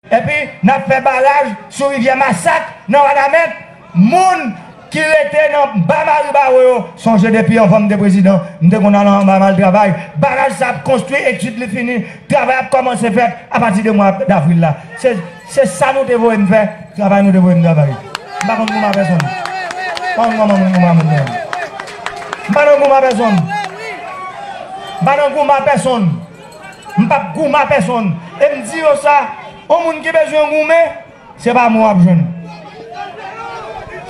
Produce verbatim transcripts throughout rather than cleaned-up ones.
Epi, n ap fè baraj sou rivyè Masak, nan Wanament. Moun ki rete nan ba Maribawo yo, sonje depi anvan m te prezidan, m te konn al anba m al travay. Baraj sa ap konstwi, etid li fini, travay ap kòmanse fèt apati de mwa davril la. Se, se sa nou te voye m fè, travay nou te voye m travay. M pa konn goumen a pèsonn. M pa konn kòman moun goumen a moun menm. M pa nan goumen a pèsonn. M pa nan goumen a pèsonn. M p ap goumen a pèsonn. E m di yo sa, yon moun ki bezwen goumen, se pa mwen w ap jwenn.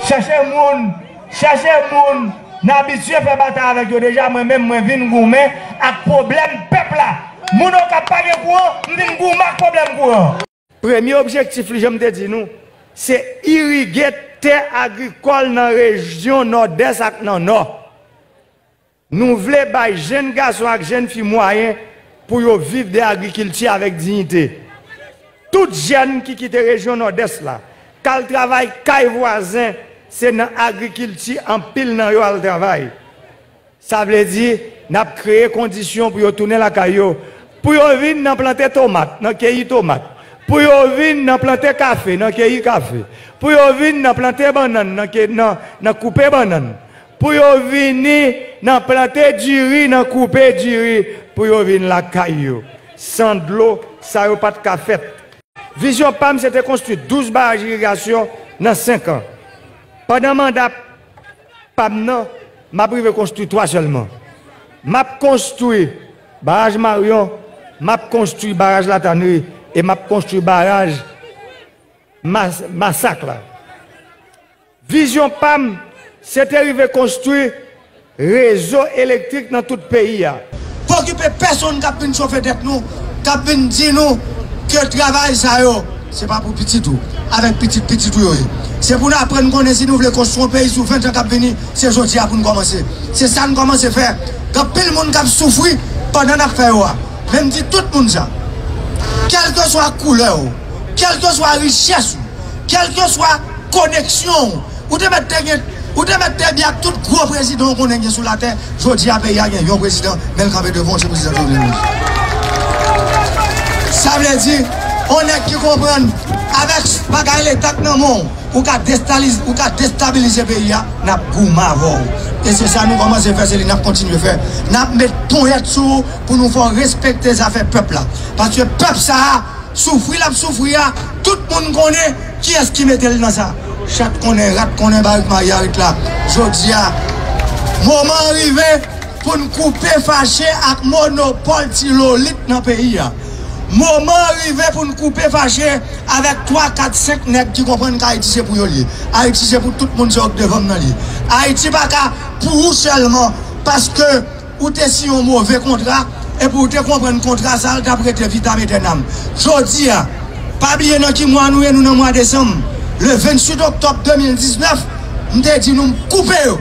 Chèche moun, chèche moun n abitye fè batay avèk yo deja, mwen menm mwen vin goumen ak pwoblèm pèp la. Moun Okap pa gen kouran, m vin goumen ak pwoblèm kouran. Premye objektif li, jan m te di nou, se irige tè agrikòl nan rejyon Nòdès ak nan Nò. Nou vle bay jenn gason ak jenn fi mwayen pou yo viv de agrikilti avèk diyite. Tout jèn ki kite rejyon Nòdès la, k al travay kay vwazen, se nan agrikilti anpil nan yo al travay. Sa vle di, n ap kreye kondisyon pou yo tounen lakay yo, pou yo vin nan plante tomat, nan keyi tomat, pou yo vin nan plante kafe, nan keyi kafe, pou yo vin nan plante bannann, nan, ke, nan, nan koupe bannann, pou yo vini nan plante diri, nan koupe diri, pou yo vin lakay yo. San dlo, sa yo pa t ka fèt. Vizyon pa m se te konstwi douz baraj irigasyon nan senk an. Pandan manda pa m nan, m ap rive konstwi twa sèlman. M ap konstwi baraj Maryon, m ap konstwi baraj Latanri e m ap konstwi baraj Mas-, Masak la. Vizyon pa m, se te rive konstwi rezo elektrik nan tout peyi a. Pa okipe pèsonn k ap vin chofe tèt nou, k ap vin di nou ke travay sa yo, se pa pou pitit ou, avèk pitit pitit ou yo ye. Se pou n aprann konnen si nou vle konstwi yon peyi sou ven tan k ap vini, se jodi a pou n kòmanse. Se sa n kòmanse fè. Gen anpil moun k ap soufri pandan n ap fè yo a. Men m di tout moun sa. Kèlkeswa koulè w, kèlkeswa richès ou, kèlkeswa koneksyon w, ou te mèt te gen, ou te mèt te byen ak tout gwo prezidan w konnen gen sou latè. Jodi a, peyi a gen yon prezidan, men l kanpe devan w, se prezidan Jovenel Moïse. Sa vle di, yon nèg ki konprann, avèk bagay Leta k nan men w, ou ka destaliz-, ou ka destabilize peyi a, n ap goumen avè w. E se sa nou kòmanse fè, se li n ap kontinye fè. N ap met ponyèt sou ou pou nou fè w respekte zafè pèp la. Paske pèp sa a, soufri l ap soufri a, tout moun konnen kiyès ki mete l nan sa. Chat konnen, rat konnen, barik mayi a ret la. Jodi a, moman an rive pou n koupe fache ak monopòl ti lolit nan peyi a. Moman an rive pou n koupe fache avèk twa, kat, senk nèg ki konprann ke Ayiti se pou yo l ye. Ayiti se pou tout moun, se yo k devan m nan l ye. Ayiti pa ka pou ou sèlman, paske ou te siyen yon move kontra, epi ou te konprann kontra sa a, l t ap rete vitam aeternam. Jodi a, pa bliye nan ki mwa nou ye, nou nan mwa desanm. Le venntuit oktòb de mil diznèf, m te di nou m koupe yo.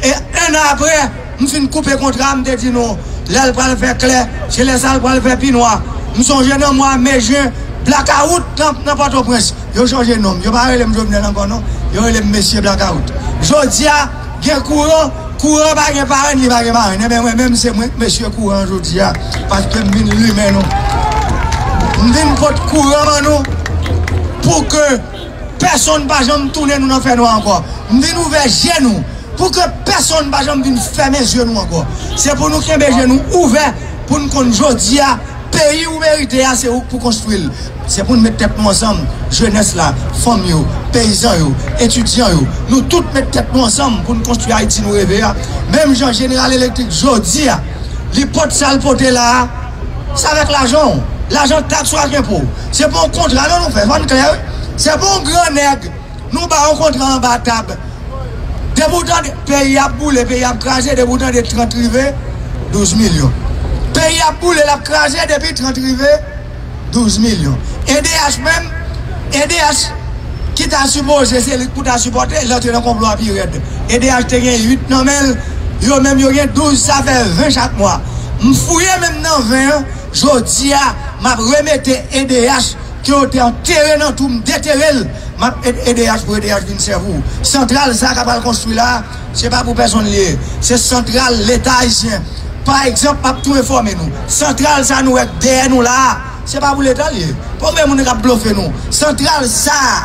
E en an apre, m fin koupe kontra a, m te di nou, lè l pral fè klè, se lè sa l pral fè pi nwa. M sonje nan mwa me, jen, blakawout nan, nan Pòtoprens. Yo chanje non m. Yo pa rele m Jovenel ankò non. Yo rele m Mesye Blakawout. Jodi a, gen kouran, kouran pa gen parenn, li pa gen marenn. Enben, mwen menm, se mwen k mesye kouran an jodi a, paske m vin limen nou. M vin pot kouran ban nou pou ke pèsonn pa janm tounen nou nan fènwa ankò. M vin ouvè je nou pou ke pèsonn pa janm vin fèmen je nou ankò. Se pou nou kenbe je nou ouvè, pou n konn jodi a, peyi ou merite a, se ou k pou konstwi l. Se pou n met tèt nou ansanm, jenès la, fanm yo, peyizan yo, etidyan yo, nou tout met tèt nou ansanm pou n konstwi Ayiti nou reve a. Menm jan Jeneral Elektrik jodi a, li pot sa l pote la a, se avèk lajan w, lajan taks ou ak enpo w. Se pa yon kontra non nou fè, fò n klè wi. Se pa yon gran nèg nou ba yon kontra anba tab. Depi w tande peyi ap boule, peyi ap kraze, depi w tande trant rive, douz milyon. Peyi ap boule, l ap kraze, depi trant rive, douz milyon. E D H menm, E D H ki ta sipoze se li k pou ta sipòte, l antre nan konplo a pi rèd. E D H te gen uit nan men l, yo menm yo gen douz, sa fè ven chak mwa. M fouye menm nan ven an, jodi a, m ap remete E D H ke yo te antere nan twou, m detere l, m ap ede E D H pou E D H vin sèvi w. Santral sa a k ap al konstwi la a, se pa pou pèsonn li ye. Se santral Leta ayisyen. Pa egzanp, m ap tou enfòme nou. Santral sa a nou wè k dèyè nou la a, Se pa pou Leta l ye. Poko gen moun k ap blofe nou. Santral sa a,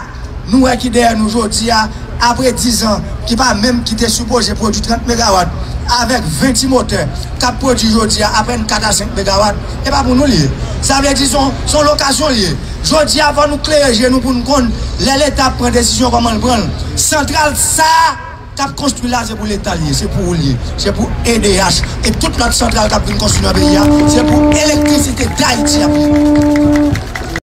nou wè ki dèyè nou jodi a, apre diz an, ki pa menm ki te sipoze pwodui trant megawat, avèk ven ti motè, k ap pwodui jodi a apèn kat a senk megawat, e pa pou nou l ye. Sa vle di se yon, se yon lokasyon l ye. Jodi a, fò nou klere je nou pou n konn lè Leta ap pran desizyon kòman l pran l. Santral sa a k ap konstwi la, se pou Leta l ye, se pou ou l ye, se pou E D H e tout lòt santral k ap vin konstwi nan peyi a, se pou elektrisite Dayiti ap ye.